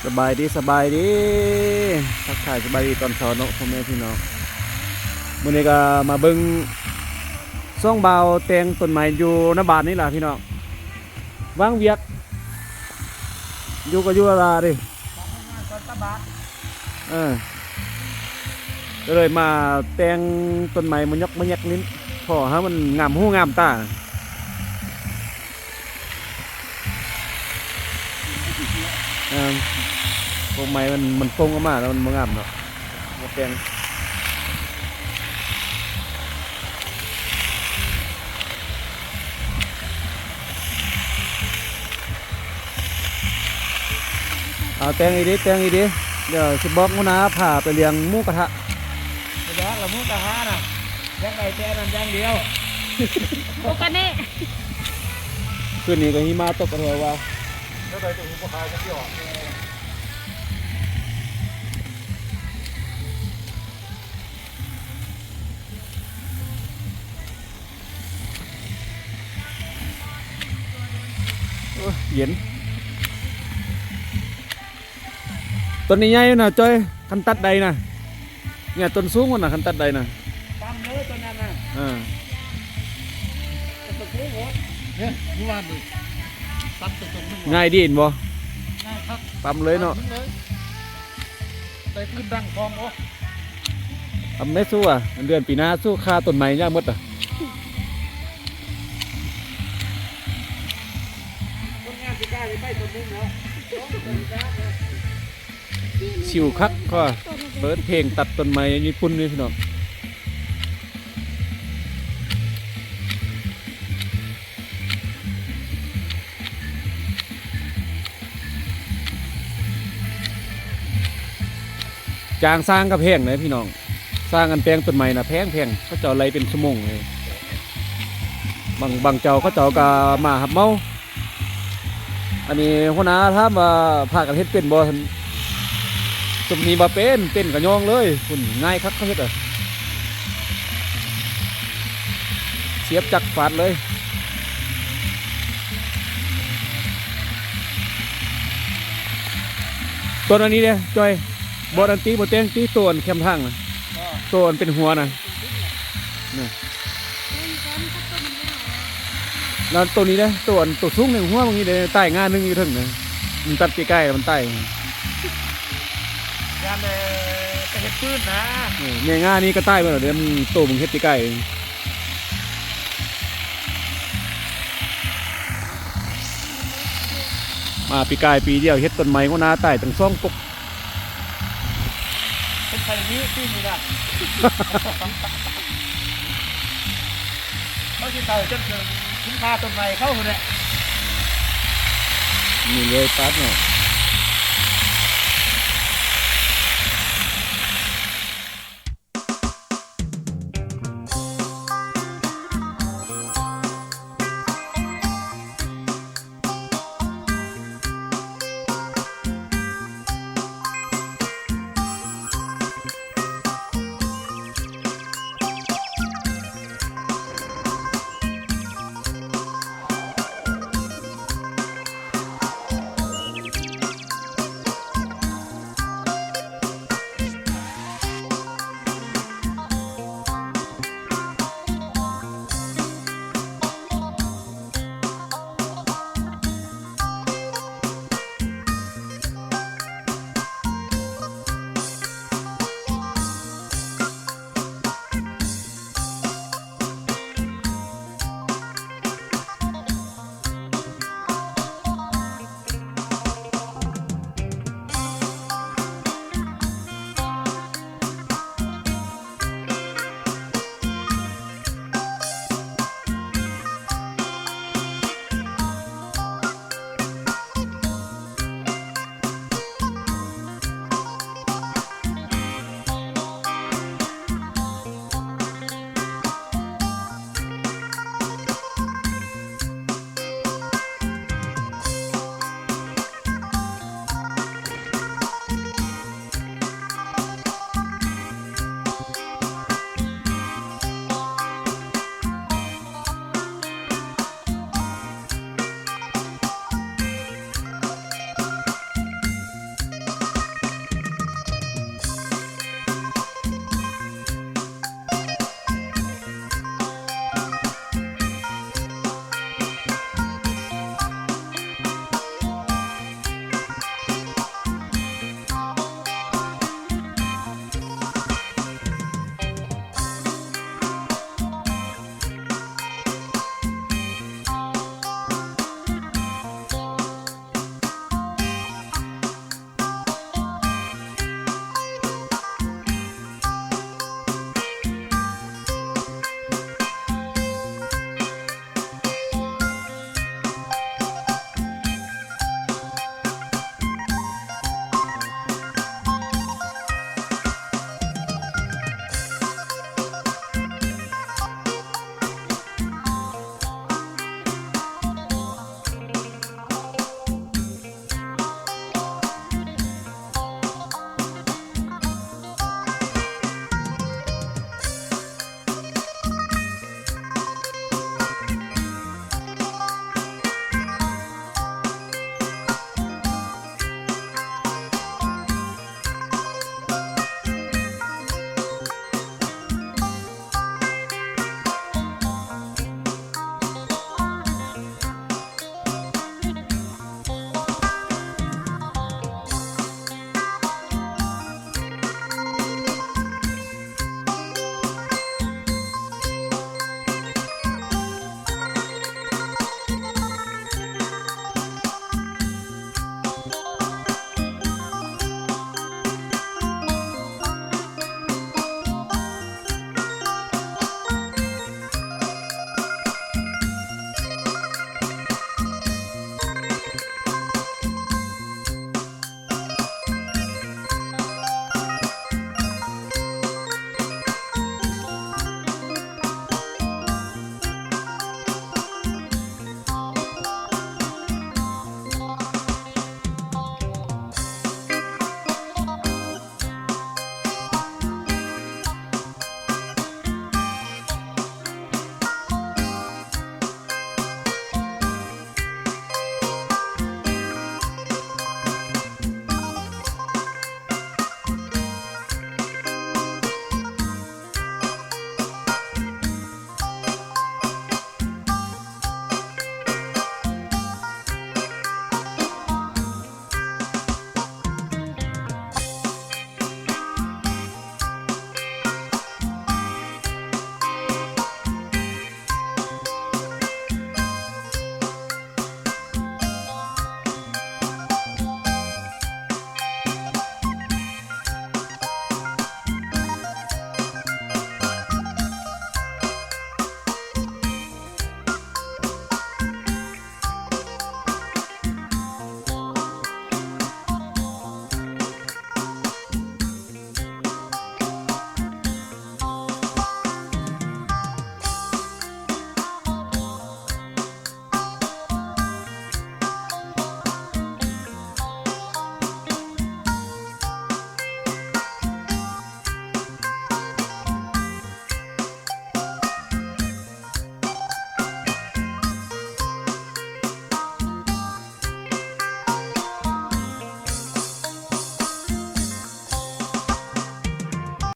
ສະບາຍດີ ສະບາຍດີ ທັກທາຍສະບາຍດີຕອນເຊົ້າເນາະ ພໍ່ແມ່ພີ່ນ້ອງ. ມື້ນີ້ກໍມາເບິ່ງສອງບ່າວແຕ່ງຕົ້ນໄມ້ຢູ່ໜ້າບ້ານນີ້ລະພີ່ນ້ອງ ວາງວຽກ ຢູ່ກໍຢູ່ລາເດ້. ເອີ ກໍເລີຍມາແຕ່ງຕົ້ນໄມ້ມາຍົກມາແຍກນີ້ ພໍໃຫ້ມັນງາມຫູງາມຕາ. ເອີ ພວກໄມ້ມັນ ມັນປົງອອກມາແລ້ວມັນບໍ່ງາມເນາະ ມາແຕ່ງ. ເອົາ ແຕ່ງອີກເດ້ ແຕ່ງອີກເດ້ ດຽວຊິບອກຫົວໜ້າພາໄປລ້ຽງໝູກະທະ. ບໍ່ຢາກລະໝູກະທະນະ ຢາກໄດ້ແຕ່ນັ້ນຢ່າງດຽວ. ໂອກາເນະ ຄືນນີ້ກໍຫິມະຕົກແທ້ວ່າ. ແລ້ວໄດ້ຕົວບໍ່ຂາຍຈັກດຽວ. ໂອ້ຍ ເຢັນ. ຕົ້ນນີ້ໃຫຍ່ນະ ຈ້ອຍ ຄັນຕັດໄດ້ນະ. ເນີ້ຍ ຕົ້ນສູງພຸ້ນນະ ຄັນຕັດໄດ້ນະ. ຕຳເລີຍຕົ້ນນັ້ນນະ. ເອີ ເນຍ ມື້ວານນີ້ຕັດໄປຕົ້ນໜຶ່ງ ງ່າຍດີເຫັນບໍ່? ງ່າຍຄັກ ຕຳເລີຍເນາະ ຕຳເລີຍ. ໄດ້ພື້ນດັງພ້ອມບໍ່? ອຳແມ່ສູ້ອະ ເດືອນປີໜ້າສູ້ຂ້າຕົ້ນໄມ້ຍາກໝົດອະ. ຄົນງານຊິກ້າໄດ້ໄປຕົ້ນໜຶ່ງເນາະ. ຊິວຄັກກໍເປີດເພງຕັດຕົ້ນໄມ້ຍີ່ປຸ່ນນີ້ພີ່ນ້ອງ. ຈ້າງຊ່າງກໍແພງເດ້ພີ່ນ້ອງ ຊ່າງອັນແຕ່ງຕົ້ນໄມ້ນະແພງໆ ເຂົາເຈົ້າໄລ່ເປັນຊົ່ວໂມງເລີຍ. ບາງ ບາງເຈົ້າເຂົາເຈົ້າກໍມາຮັບເໝົາ. ອັນນີ້ຫົວໜ້າຖາມວ່າພາກັນເຮັດເປັນບໍ່? ຊຸມນີ້ບໍ່ເປັນ ເປັນກໍຍ້ອງເລີຍ ພຸ້ນ ງ່າຍຄັກເຂົາເຮັດອະ. ສຽບຈັກຟາດເລີຍ. ຕົ້ນອັນນີ້ເດ້ ຈ່ອຍ ບໍ່ອັນຕີ ບໍ່ແຕ່ງຕີ ໂຕອັນແຄມທາງນະ ໂຕອັນເປັນຫົວນະ. ແລ້ວໂຕນີ້ເດ້ ໂຕອັນ ໂຕສູງໃນຫົວບາງນີ້ເດ້ ຕາຍງ່າໜຶ່ງຢູ່ເທິງນະ ມັນຕັດປີກາຍແລ້ວມັນຕາຍ. ຢ້ານແຕ່ໄປເຮັດປືນນະ. ເອີ ແມ່ງ່ານີ້ກໍຕາຍເບິດແລ້ວເດ້ ມັນໂຕມັນເຮັດປີກາຍ. ມາປີກາຍປີດຽວເຮັດຕົ້ນໄມ້ຫົວໜ້າຕາຍຕັ້ງສອງກົກ. ເປັນໄພມີປີນີ້ນະ ເຂົາຊິເຖົ້າຈົນເຖິງຄຸນຄ່າຕົ້ນໄມ້ເຂົາພຸ້ນແຫຼະ. ນີ້ເລີຍປາດເນາະ